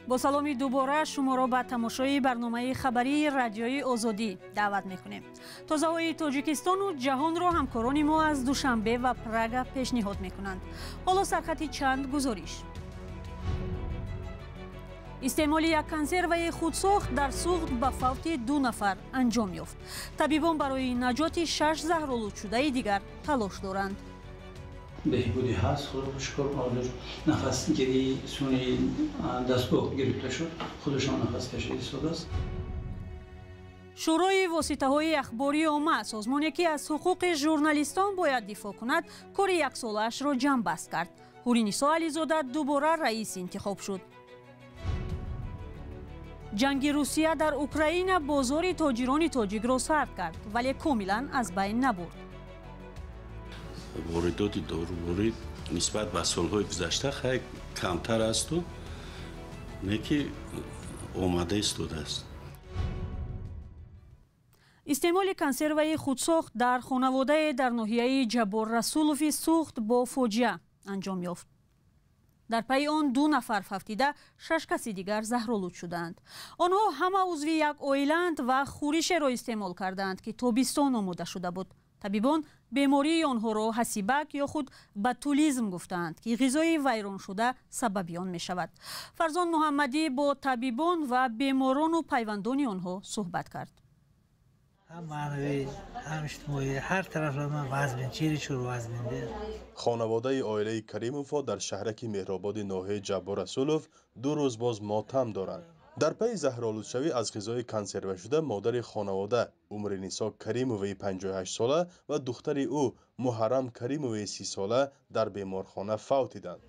Бо саломи дубора шуморо ба тамошои барномаи хабарии радиои Озодӣ даъват мекунем. Тозаҳои Тоҷикистону ҷаҳонро ҳамкорони мо аз Душанбе ва Прага пешниҳод мекунанд. Ҳоло сархати чанд гузориш. Истеъмоли як консерваи худсохт дар Суғд ба фавти 2 нафар анҷом ёфт. Табибон барои наҷоти 6 заҳролудшудаи дигар талош доранд. Беҳбудӣ ҳаст, худо шукр. Ҳозир нафасгирии сунъии дастгоҳ гирифта шуд, худашон нафас кашида истодааст. Шӯрои воситаҳои ахбори омма, созмоне ки аз ҳуқуқи журналистон бояд дифоъ кунад, кори яксолаашро ҷамъбаст кард. Ҳуринисо Ализода дубора раис интихоб шуд. Ҷанги Русия дар Украина бозори тоҷирони тоҷикро сард кард, вале комилан аз байн набурд. Воридоти доруворӣ нисбат ба солҳои гузашта хеле камтар асту не ки омада истодааст. Истеъмоли консерваи худсохт дар хонаводае дар ноҳияи Ҷаббор Расулови Суғд бо фоҷиа анҷом ёфт. Дар пайи он 2 нафар фавтида, 6 каси дигар заҳролуд шудаанд. Онҳо ҳама узви як оилаанд ва хӯришеро истеъмол кардаанд, ки тобистон омода шуда буд. Табибон бемории онҳоро ҳасибак ё худ ботулизм гуфтаанд, ки ғизои вайроншуда сабаби он мешавад. Фарзон Муҳаммадӣ бо табибон ва беморону пайвандони онҳо суҳбат кард. Ҳам маънавӣ, ҳам иҷтимоӣ, ҳар тарафлама вазмин, чири чур вазминде. Хонаводаи оилаи Каримовҳо дар шаҳраки Меҳрободи ноҳияи Ҷаббор Расулов 2 рӯз боз мотам доранд. Дар пайи заҳролудшавӣ аз ғизои консервашуда модари хонавода Умринисо Каримоваи 58сола ва духтари ӯ Муҳаррам Каримоваи 30сола дар беморхона фавтиданд.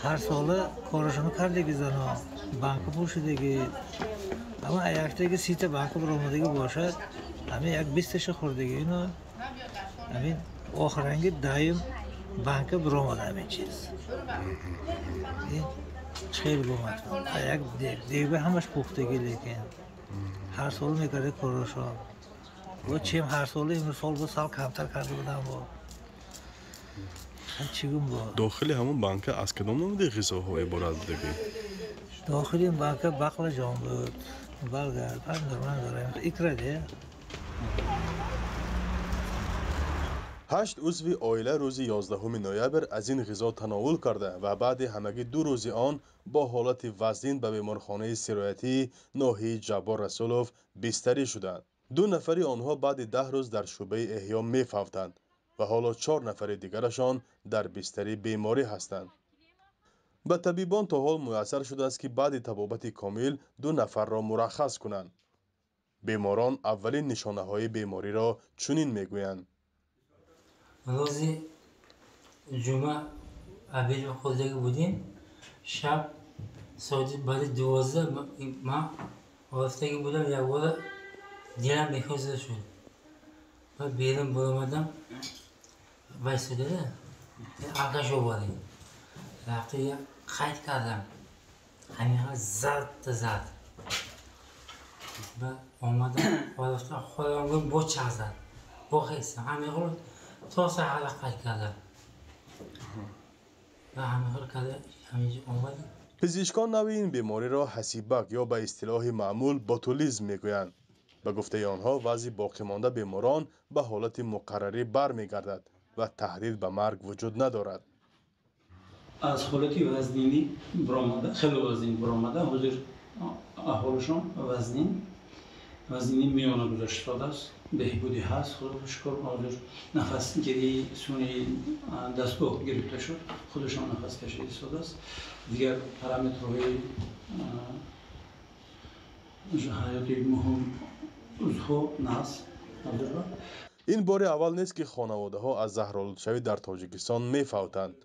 Ҳар сола корашоно кардеги зано, банка пӯшидаги, ама яктаги 30та банка баромадаги бошад, ҳамин як 20таша хӯрдаги ино, ҳамин охиранги даим банка баромада ҳамин чиз. Хеле гумат. Як дега ҳамаш пухтагӣ, лекин ҳар сол мекарда корошо. Бо чем ҳар сола имсол бо сал камтар карда будам бо. Чӣ гум бо? Дохили ҳамон банка аз кадом намуди ғизоҳо иборат будагӣ? Дохили ин банка бақлаҷон буд, болгар, помидор, дорем, икра де. 8 узви оила рӯзи 11 ноябр аз ин ғизо тановул карда ва баъди ҳамагӣ 2 рӯзи он бо ҳолати вазнин ба беморхонаи сироятии ноҳияи Ҷаббор Расулов бистарӣ шуданд. 2 нафари онҳо баъди 10 рӯз дар шӯъбаи эҳё мефавтанд ва ҳоло 4 нафари дигарашон дар бистари беморӣ ҳастанд. Ба табибон то ҳол муяссар шудааст, ки баъди табобати комил 2 нафарро мураххас кунанд. Беморон аввалин нишонаҳои бемориро чунин мегӯянд. Рӯзи ҷумъа обед хӯрдагӣ будем, шаб соати баъди 12 ман рафтагӣ будам, якбора дилам бехузур шуд ва берун баромадам, вайсодада алкаш овардем. Рафта қайд кардам, ҳамин зарда зад ва омадам, рафтам хӯрам, бо чақ зад, бо хестам, ҳамин хел то саҳара қайд кардам ва ҳамин хел карда ҳаминҷо омадем. Пизишкон нави ин бемориро ҳасибак ё ба истилоҳи маъмул ботулизм мегӯянд. Ба гуфтаи онҳо вазъи боқимонда беморон ба ҳолати муқаррарӣ бармегардад ва таҳдид ба марг вуҷуд надорад. Аз ҳолати вазнинӣ баромада, хеле вазнин баромада, ҳозир аҳволашон вазнини миёна гузашта истодааст. Беҳбудӣ ҳаст, худо шукр. Ҳозир нафасгирии сунъии дастгоҳ гирифта шуд, худашон нафас кашида истодааст. Дигар параметрҳои ҳаёти муҳим узвҳо наст ҳозир. Ин бори аввал нест, ки хонаводаҳо аз заҳролудшавӣ дар Тоҷикистон мефавтанд.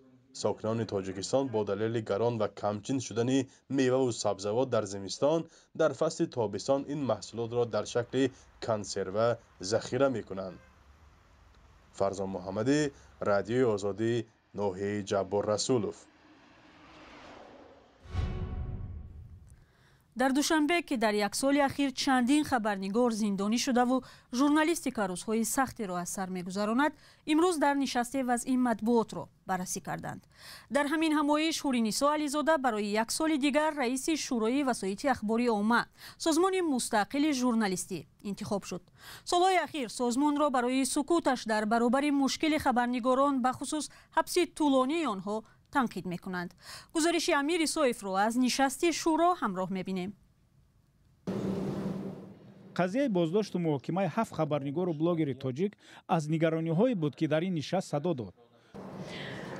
Сокинони Тоҷикистон бо далели гарон ва камчин шудани меваву сабзавот дар зимистон, дар фасли тобистон ин маҳсулотро дар шакли консерва захира мекунанд. Фарзон Муҳаммадӣ, Радиои Озодӣ, ноҳияи Ҷаббор Расулов. Дар Душанбе, ки дар як соли ахир чандин хабарнигор зиндонӣ шудаву журналистика рӯзҳои сахтеро аз сар мегузаронад, имрӯз дар нишасте вазъи матбуотро баррасӣ карданд. Дар ҳамин ҳамоиш Ҳуринисо Ализода барои як соли дигар раиси Шӯрои васоити ахбори омма, созмони мустақили журналистӣ, интихоб шуд. Солҳои ахир созмонро барои сукуташ дар баробари мушкили хабарнигорон, бахусус ҳабси тӯлонии онҳо, танқид мекунанд. Гузориши Амир Исоевро аз нишасти шӯро ҳамроҳ мебинем. Қазияи боздошту муҳокимаи ҳафт хабарнигору блогери тоҷик аз нигарониҳое буд, ки дар ин нишаст садо дод.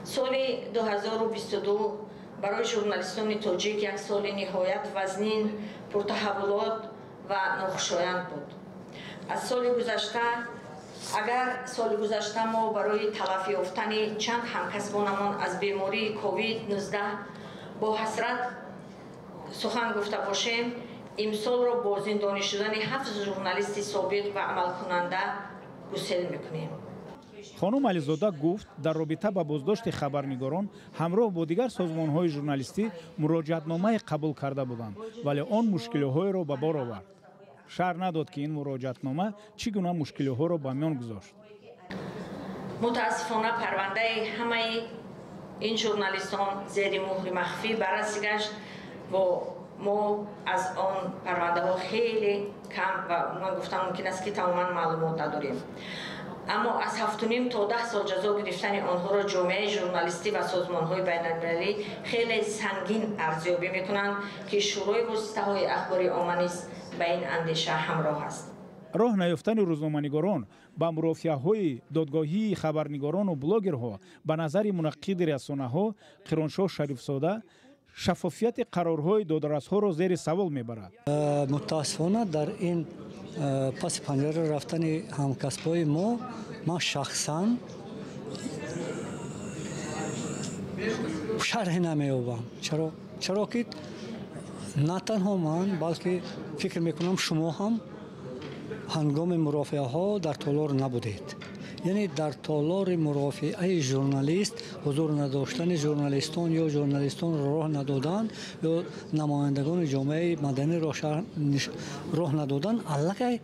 Соли 2022 барои журналистони тоҷик як соли ниҳоят вазнин, пуртаҳаввулот ва нохушоянд буд. Аз соли гузашта, агар соли гузашта мо барои талаф ёфтани чанд ҳамкасбонамон аз бемории COVID-19 бо ҳасрат сухан гуфта бошем, имсолро бо зиндонӣ шудани ҳафт журналисти собиқ ва амалкунанда гусел мекунем. Хонум Ализода гуфт, дар робита ба боздошти хабарнигорон ҳамроҳ бо дигар созмонҳои журналистӣ муроҷиатномае қабул карда буданд, вале он мушкилиҳоеро ба бор овард. Шарҳ надод, ки ин муроҷиатнома чӣ гуна мушкилиҳоро ба миён гузошт. Мутаассифона, парвандаи ҳамаи ин журналистон зери муҳри махфӣ баррасӣ гашт ва мо аз он парвандаҳо хеле кам ва ман гуфтам мумкин аст, ки тамоман маълумот надорем. Аммо аз 7,5 то 10 сол ҷазо гирифтани онҳоро ҷомеаи журналистӣ ва созмонҳои байналмилалӣ хеле сангин арзёбӣ мекунанд, ки Шӯрои воситаҳои ахбори омма низ ба ин андеша ҳамроҳ аст. Роҳ наёфтани рӯзноманигорон ба мурофиаҳои додгоҳии хабарнигорону блогерҳо, ба назари мунаққиди расонаҳо Қироншоҳ Шарифзода, шаффофияти қарорҳои додрасҳоро зери савол мебарад. Мутаассифона, дар ин паси панҷара рафтани ҳамкасбҳои мо ман шахсан шарҳе намеёбам. Чаро ки на танҳо ман, балки фикр мекунам, шумо ҳам ҳангоми мурофиаҳо дар толор набудед. Яъне дар толори мурофиаи журналист ҳузур надоштани журналистон ё журналистонро роҳ надодан ё намояндагони ҷомеаи маданиро роҳ надодан аллакай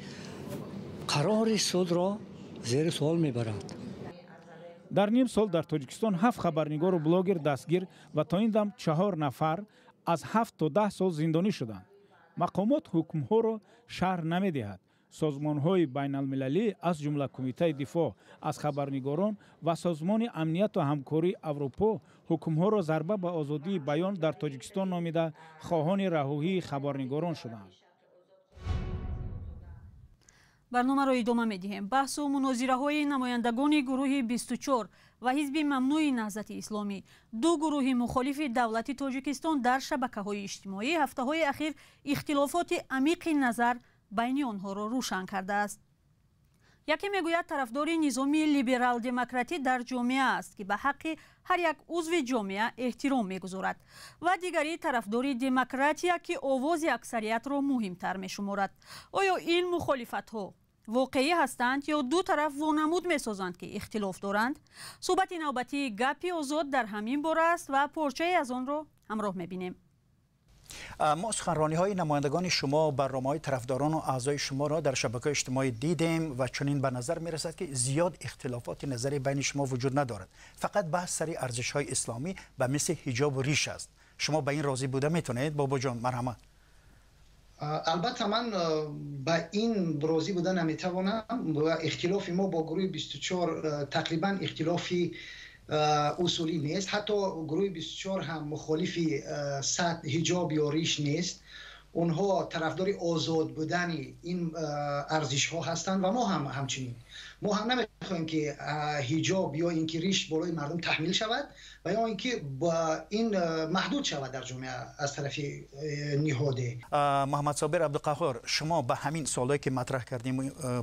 қарори судро зери суол мебарад. Дар ним сол дар Тоҷикистон ҳафт хабарнигору блогер дастгир ва то ин дам чаҳор нафар аз 7 то 10 сол зиндонӣ шуданд. Мақомот ҳукмҳоро шарҳ намедиҳад. Созмонҳои байналмилалӣ, аз ҷумла Кумитаи дифоъ аз хабарнигорон ва Созмони амнияту ҳамкории Аврупо, ҳукмҳоро зарба ба озодии баён дар Тоҷикистон номида, хоҳони раҳоии хабарнигорон шуданд. Барномаро идома медиҳем. Баҳсу мунозираҳои намояндагони гурӯҳи 24 ва ҳизби мамнӯи Наҳзати Исломӣ, ду гурӯҳи мухолифи давлати Тоҷикистон, дар шабакаҳои иҷтимоӣ ҳафтаҳои ахир ихтилофоти амиқи назар байни онҳоро рӯшан кардааст. Яке мегӯяд, тарафдори низоми либерал-демократӣ дар ҷомеа аст, ки ба ҳаққи ҳар як узви ҷомеа эҳтиром мегузорад, ва дигари тарафдори демократия, ки овози аксариятро муҳимтар мешуморад. Оё ин мухолифатҳо воқеӣ ҳастанд ё ду тараф вонамуд месозанд, ки ихтилоф доранд? Суҳбати навбатии «Гапи озод» дар ҳамин бора аст ва порчае аз онро ҳамроҳ мебинем. Мо суханрониҳои намояндагони шумо, барномаҳои тарафдорону аъзои шуморо дар шабакаҳои иҷтимоӣ дидем ва чунин ба назар мерасад, ки зиёд ихтилофоти назарӣ байни шумо вуҷуд надорад. Фақат баҳс сари арзишҳои исломӣ ба мисли ҳиҷобу риш аст. Шумо ба ин розӣ буда метавонед, Бобоҷон? Марҳамат. Албатта, ман ба ин розӣ буда наметавонам ва ихтилофи мо бо гурӯҳи 24 тақрибан ихтилофи усулӣ нест. Ҳатто гурӯҳи 24 ҳам мухолифи ҳиҷоб ё риш нест. Онҳо тарафдори озод будани ин арзишҳо ҳастанд ва мо ҳам ҳамчунин. Мо ҳам намехоҳем, ки ҳиҷоб ё ин ки риш болои мардум таҳмил шавад ва ё ин ки ин маҳдуд шавад дар ҷомеа аз тарафи ниҳоде. Муҳаммадсобир Абдуқаҳор, шумо ба ҳамин суолое, ки матраҳ кардем,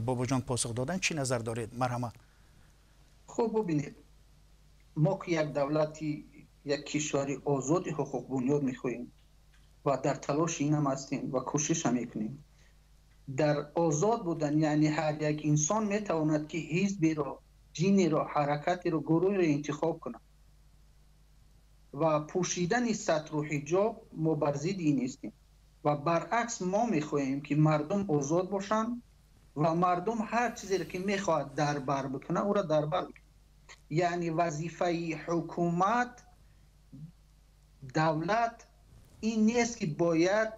Бобоҷон посух додан, чӣ назар доред? Марҳамат. Хуб, бубинед, мо ки як давлати, як кишвари озоди ҳуқуқбунёд мехоҳем ва дар талоши инам ҳастем ва кӯшиша мекунем. Дар озод будан, яъне ҳар як инсон метавонад, ки ҳизберо, динеро, ҳаракатеро, гурӯҳеро интихоб кунад ва пӯшидани сатру ҳиҷоб мо бар зидди ин нестем. ва баръакс мо мехоҳем, ки мардум озод бошанд ва мардум ҳар чизеро ки мехоҳад дар бар бикунад, ӯро дар бар бикунад. Яъне вазифаи ҳукумат, давлат ин нест, ки бояд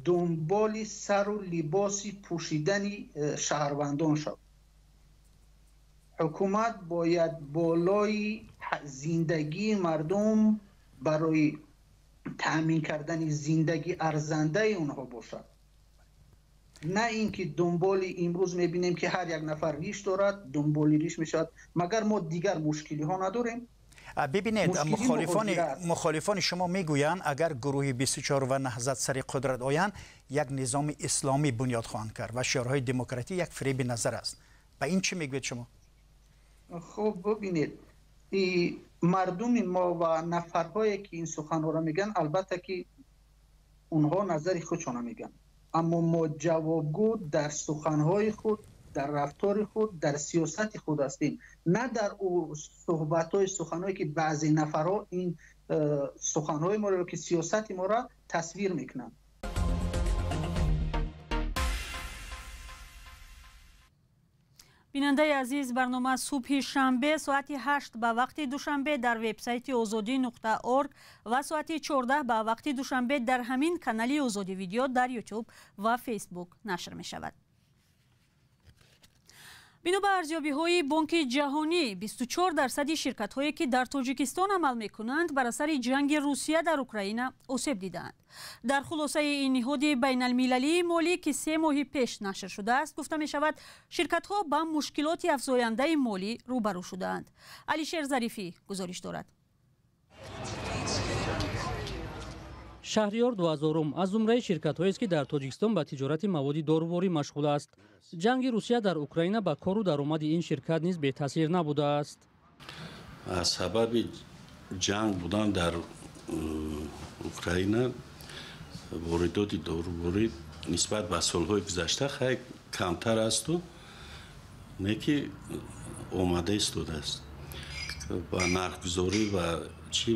дунболи сару либоси пӯшидани шаҳрвандон шавад. Ҳукумат бояд болои зиндагии мардум барои таъмин кардани зиндагии арзандаи онҳо бошад, на ин ки дунболи имрӯз мебинем, ки ҳар як нафар риш дорад, дунболи риш мешавад. Магар мо дигар мушкилиҳо надорем? Бибинед, мухолифони шумо мегӯянд, агар гурӯҳи 24 ва Наҳзат сари қудрат оянд, як низоми исломӣ бунёд хоҳанд кард ва шиорҳои демократӣ як фиреби назар аст. Ба ин чӣ мегӯед шумо? Хуб, бибинед, мардуми мо ва нафарҳое ки ин суханҳоро мегӯянд, албатта ки онҳо назари худшона мегӯянд, аммо мо ҷавобгӯ дар суханҳои худ, дар рафтори худ, дар сиёсати худ ҳастем, на дар суҳбатҳои суханҳое ки баъзе нафарҳо ин суханҳои моро ки сиёсати моро тасвир мекунанд. Бинандаи азиз, барнома субҳи шанбе соати 8 ба вақти душанбе дар вебсайти озодӣ.орг ва соати 14 ба вақти душанбе дар ҳамин канали Озодӣ Видео дар Ютуб ва Фейсбук нашр мешавад. Бино ба арзёбиҳои Бонки Ҷаҳонӣ, 24% ширкатҳое ки дар Тоҷикистон амал мекунанд, бар асари ҷанги Русия дар Украина осеб дидаанд. Дар хулосаи ин ниҳоди байналмилалии молӣ, ки 3 моҳи пеш нашр шудааст, гуфта мешавад, ширкатҳо ба мушкилоти афзояндаи молӣ рӯбарӯ шудаанд. Алишер Зарифӣ гузориш дорад. Шаҳриёр 2000 аз зумраи ширкатҳоест, ки дар Тоҷикистон ба тиҷорати маводи доруворӣ машғул аст. Ҷанги Русия дар Украина ба кору даромади ин ширкат низ бетаъсир набудааст. Аз сабаби ҷанг будан дар Украина воридоти доруворӣ нисбат ба солҳои гузашта хеле камтар асту не ки омада истодааст. Ба нархгузорӣ ва чӣ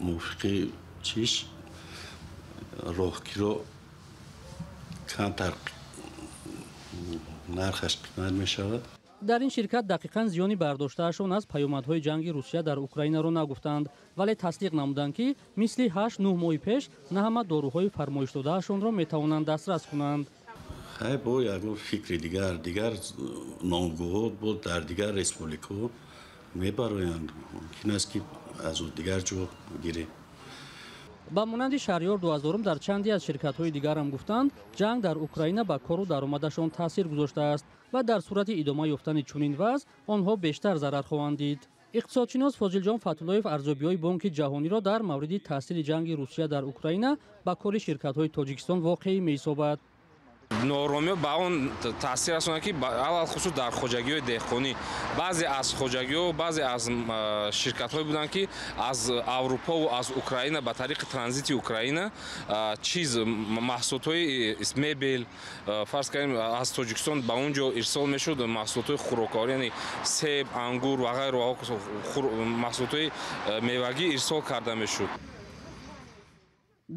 мувофиқи чиш роҳкиро камтар нархаш қимат мешавад. Дар ин ширкат дақиқан зиёни бардоштаашон аз паёмадҳои ҷанги Русия дар Украинаро нагуфтанд, вале тасдиқ намуданд, ки мисли 8-9 моҳи пеш на ҳама доруҳои фармоишдодаашонро метавонанд дастрас кунанд. Хай, бо ягон фикри дигар номгӯҳо бо дар дигар республикаҳо мебароянд, мумкин аст, ки аз дигар ҷо гирем. Ба монанди Шаҳриёр 2000 дар чанде аз ширкатҳои дигарам гуфтанд, ҷанг дар Украина ба кору даромадашон таъсир гузоштааст ва дар сурати идома ёфтани чунин вазъ онҳо бештар зарар хоҳанд дид. Иқтисодшинос Фозилҷон Фатуллоев арзёбиҳои Бонки Ҷаҳониро дар мавриди таъсири ҷанги Русия дар Украина ба кори ширкатҳои Тоҷикистон воқеӣ меҳисобад. Нооромиҳо ба он таъсир расонад, ки алалхусус дар хоҷагиҳои деҳқонӣ баъзе аз хоҷагиҳо, баъзе аз ширкатҳое буданд, ки аз Аврупову аз Украина ба тариқи транзити Украина чиз, маҳсулотҳои мебел, фарз кардем, аз Тоҷикистон ба он ҷо ирсол мешуд, маҳсулотҳои хӯрокворӣ, яъне себ, ангур ва ғайру маҳсулотҳои мевагӣ ирсол карда мешуд.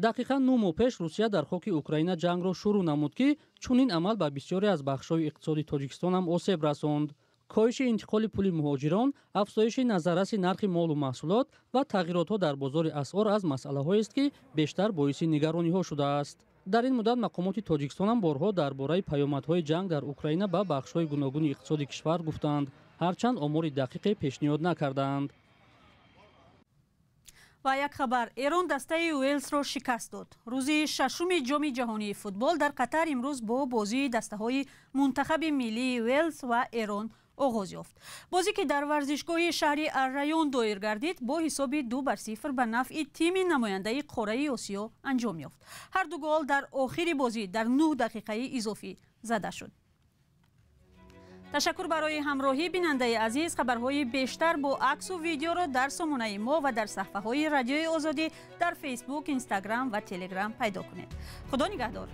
Дақиқан 9 моҳ пеш Русия дар хоки Украина ҷангро шурӯъ намуд, ки чунин амал ба бисёре аз бахшҳои иқтисоди Тоҷикистон ҳам осеб расонд. Коҳиши интиқоли пули муҳоҷирон, афзоиши назарраси нархи молу маҳсулот ва тағйиротҳо дар бозори асъор аз масъалаҳоест, ки бештар боиси нигарониҳо шудааст. Дар ин муддат мақомоти Тоҷикистон ҳам борҳо дар бораи паёмадҳои ҷанг дар Украина ба бахшҳои гуногуни иқтисоди кишвар гуфтанд, ҳарчанд омори дақиқе пешниҳод накардаанд. Ва як хабар: Эрон дастаи Уэлсро шикаст дод. Рӯзи шашуми Ҷоми ҷаҳонии футбол дар Қатар имрӯз бо бозии дастаҳои мунтахаби миллии Уэлс ва Эрон оғоз ёфт. Бозӣ, ки дар варзишгоҳи шаҳри Аррайон доир гардид, бо ҳисоби 2-0 ба нафъи тими намояндаи қораи Осиё анҷом ёфт. Ҳар ду гол дар охири бозӣ дар 9 дақиқаи изофӣ зада шуд. Ташаккур барои ҳамроҳӣ, бинандаи азиз. Хабарҳои бештар бо аксу видеоро дар сомонаи мо ва дар саҳфаҳои Радиои Озодӣ дар Фейсбук, Инстаграм ва Телеграм пайдо кунед. Худо нигаҳдор.